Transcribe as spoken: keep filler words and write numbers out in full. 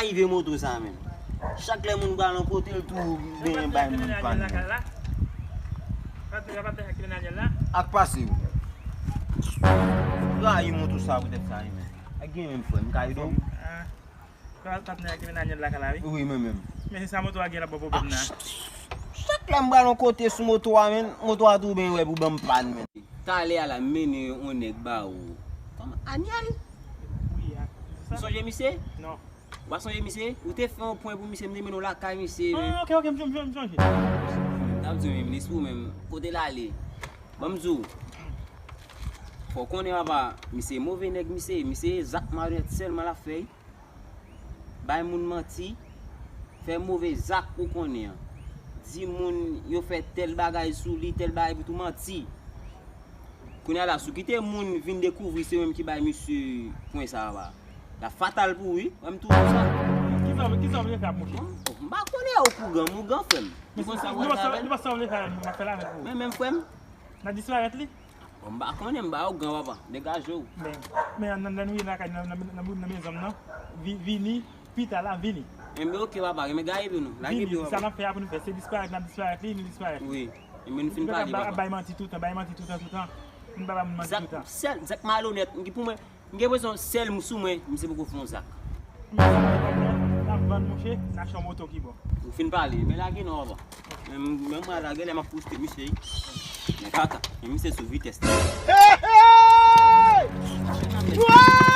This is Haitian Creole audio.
Rive moto sa menm. Chak lè moun pral yon kote, l tou benyen bay moun pann. Ak pase w. Rayi moto sa poutèt sa, wi, men. Ak gen menm frè m, ka ede w? Patnè a ki mennen Anyèl lakay la, wi. Wi, mwen menm. Men se sa moto a gen la, bon pwoblèm nan. Chak lè m pral yon kote sou moto a, men, moto a tou benyen wè pou ban m pann, men. Talè a la, m mennen yon nèg ba ou. Kòman? Anyèl? Wi, a. Ou sonje misye? Non. Ou pa sonje misye? Ou te fè yon pwen pou misye, m te mennen w lakay misye, men. Ah, ok, ok, m sonje, m sonje. M t ap di w, men, lespri w menm, kote l ale? Ban m di w, fò w konnen, papa, misye move nèg, misye, misye zak malonèt sèlman l ap fè, wi. Bay moun manti, fè move zak ou konnen an. Di moun yo fè tèl bagay sou li, tèl bagay pou tou manti. Kounye a la, si w kite moun vin dekouvri se ou menm ki bay misye pwen sa a, l ap fatal pou ou, wi. Wè m tou di w sa. Kisa w, kisa w vle fè ak mouche? Bon, m pa konnen, ou pou gan m, ou gan frè m. Ou konn sa w vle fè avè l? Li pa sa w vle fè avè l, m ap fè l avè l pou ou. Men, men frè m. N a disparèt li? Bon, m pa konnen, m ba ou gan, papa. Degaje w. Men, men nan, nan, nan, nan, nan, nan mezon m nan, vi-, vini, pita la, vini. Enben, ok, papa, men gaye pye nou. Lage pye w, papa. Sa n ap fè a pou nou fè, se disparèt, n ap disparèt li, nou disparèt li. Wi. Enben, nou fin pale, papa. Bay manti toutan, bay manti toutan, toutan. Nou pa ba moun manti toutan. Zak, sèl, zak malonèt, ki pou mwen, M gen enpresyon sèl m sou mwen, misye poko fè yon zak. N ap vann mouche, n achte yon moto ki bon. Ou fin pale, men lage non, papa. Men, men mwen lage lè m ap poste misye, wi. Men kaka, men misye sou vitès li. Hey, hey!